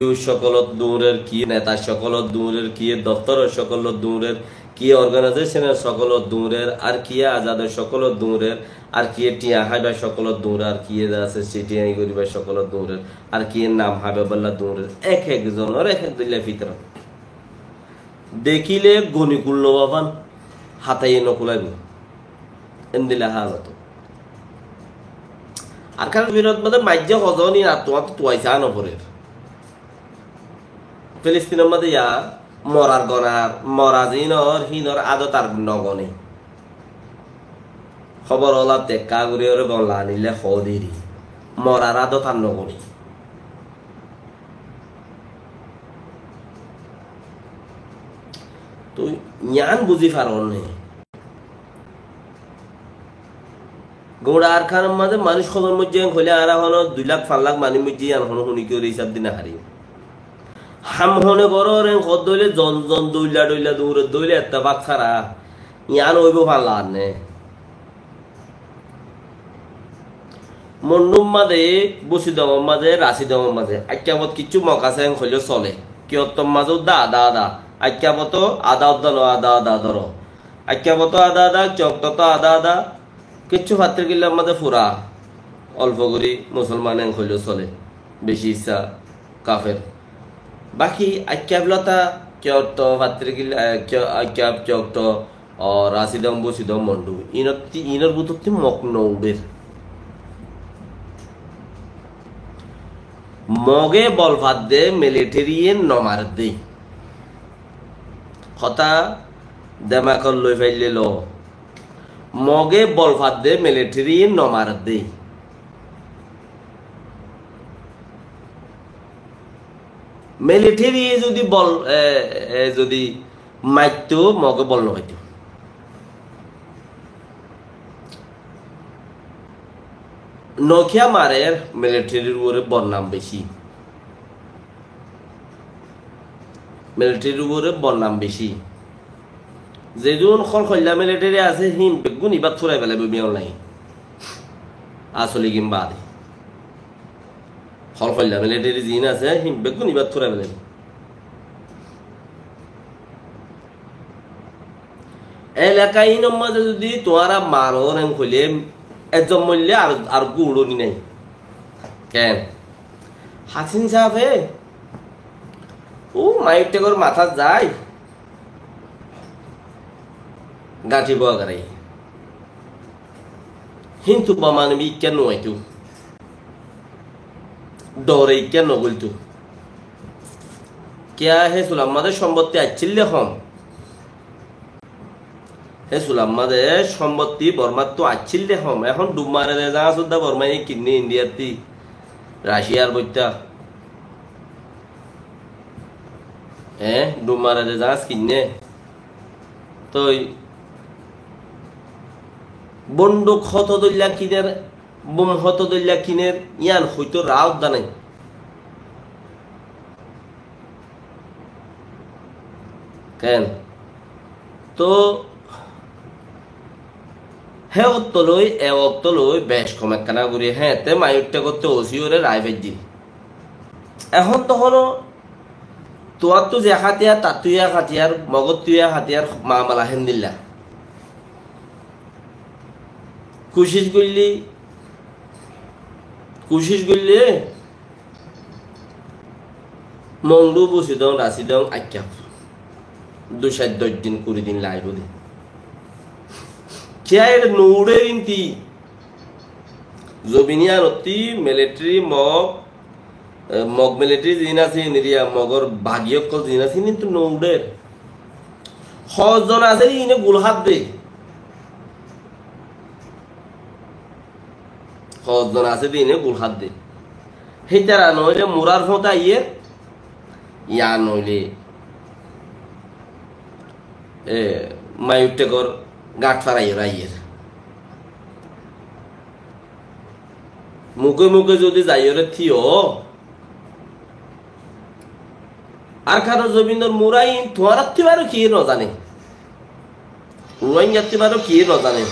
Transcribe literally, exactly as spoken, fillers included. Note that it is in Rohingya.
N G O sókolot duñrer, kiyé neta sókolot duñrer, kiyé doftor sókolot duñrer, kiyé organization sókolot duñrer, ar kiyé azad sókolot duñrer, ar kiyé tiañ háiba sókolot duñrer, ar kiyé de asé sitiañi goriba sókolot duñrer, ar kiyé nam háiba bolla duñrer. Ek ek zonor ek ek dilla fitrot. Dekíle goni kul no fán, hátaiye no kulaibo. Endilla hálot. Arkan Kacmirot mazé maijje hozoni ar tuáñttu tuaisa no forer. Filistinor mazé ya morar gonar, mora zinor, hinor adot ar no gone. Hóbor ola tekka gori ore gon lanile hodiri. Morar adot ar no gone. Tui yián buzi faron né? Gura Arkanor mazé manúic hozon moijje yián hoile añára hono dui lak, fañs lak manúic moijje yián hono huni kiyóre hísab di no fari. Ham hone goror en hoddé hoile zon zon doilla doilla dure doille ettefak sára yián óibo fán lage né. Mondhur mazé, Busidongor mazé, Rasidongor mazé, Aikkafot kissú Mog asé en hoileó sole. Kiyottor mazé uddá adá adá. Aikkafot ó adá uddá no, adá adá dóro. Aikkafot ó adá adá, Coktot ó adá adá. Kissú fattirkillar mazé fura olfo gori musolman en hoileó sole. Beci issá kafer. Baki Aikkaf lota, Kiyotto, fattirkilla, eh, Kiyo-, Aikkaf, Cokto, Ó, Rasidong, Busidong, Mondhu. Inotti, inor bútotti Mog no uçér. Moge bol fadde, militariye no maredde. Hotá demakot loi faille lo. Moge bol fadde, militariye no maredde. Militariye zodi bol, e, e, zodi maitto, Moge bol no faitto. Nokiya marer, militarir uore bodnam beci. Militarir uore bodnam beci. Zedún hol hoilla militari asé, hín beggún ibat furai felaibo biyon lai. Asoli gin bade. Hol hoilla militari zin asé, hín beggún ibat furai felaibo. Elaka inor mazé zodi tuáñra maro ren hoile, ekzon moille ar, ar guro ni nai. Ken? Hasin sabe, ó Mayur Thekor matát zai, gañthi boa garai. Hintu bamane bi ikká no aito. Dore ikká no gulto. Kiya he sulamma de sombotti accíl de hom. He sulamma de sombotti Bormattu accíl de hom. Ehón dub mare de zañs udda Bormaye kinne Indiyattí, Raciyar boitta. E, dub mare de zañs kinne. Toi bonduk hoto doilla kiner, bom hoto doilla kiner, yián hoito raa udda nai. Ken? To he okto loi, e okto loi bec hom ekkana gori, he, te Mayur Thekotte osi ore rai faijje. Ehón to hono tuáñttu ze hátiyar, tattú ye hátiyar, Mogottú ye hátiyar, mamala héndilla. Kucíc goille, kucíc goille, Mondhu, Busidong, Rasidong, Aikkaf. Dui sair doc din, kuri din laibo de. Kiya ere no uçer inti. Zobin yanotti militari Mog, e, Mog militari zin asé, iniriya Mogor bagi okkol zin asé, intu no uçer. Hozzon asé de ine gul hádde. Hozzon asé de ine gul hádde. Hítara noile Murar fóñt aiyer, ya noile, e, Mayur Thekor gat fara aiyer, aiyer. Muke muke zodi zaiyore thiyo, Arkanor zobinor Mura in tuáñrattú baro kiyé no zane. Ruáingattú baro kiyé no zane.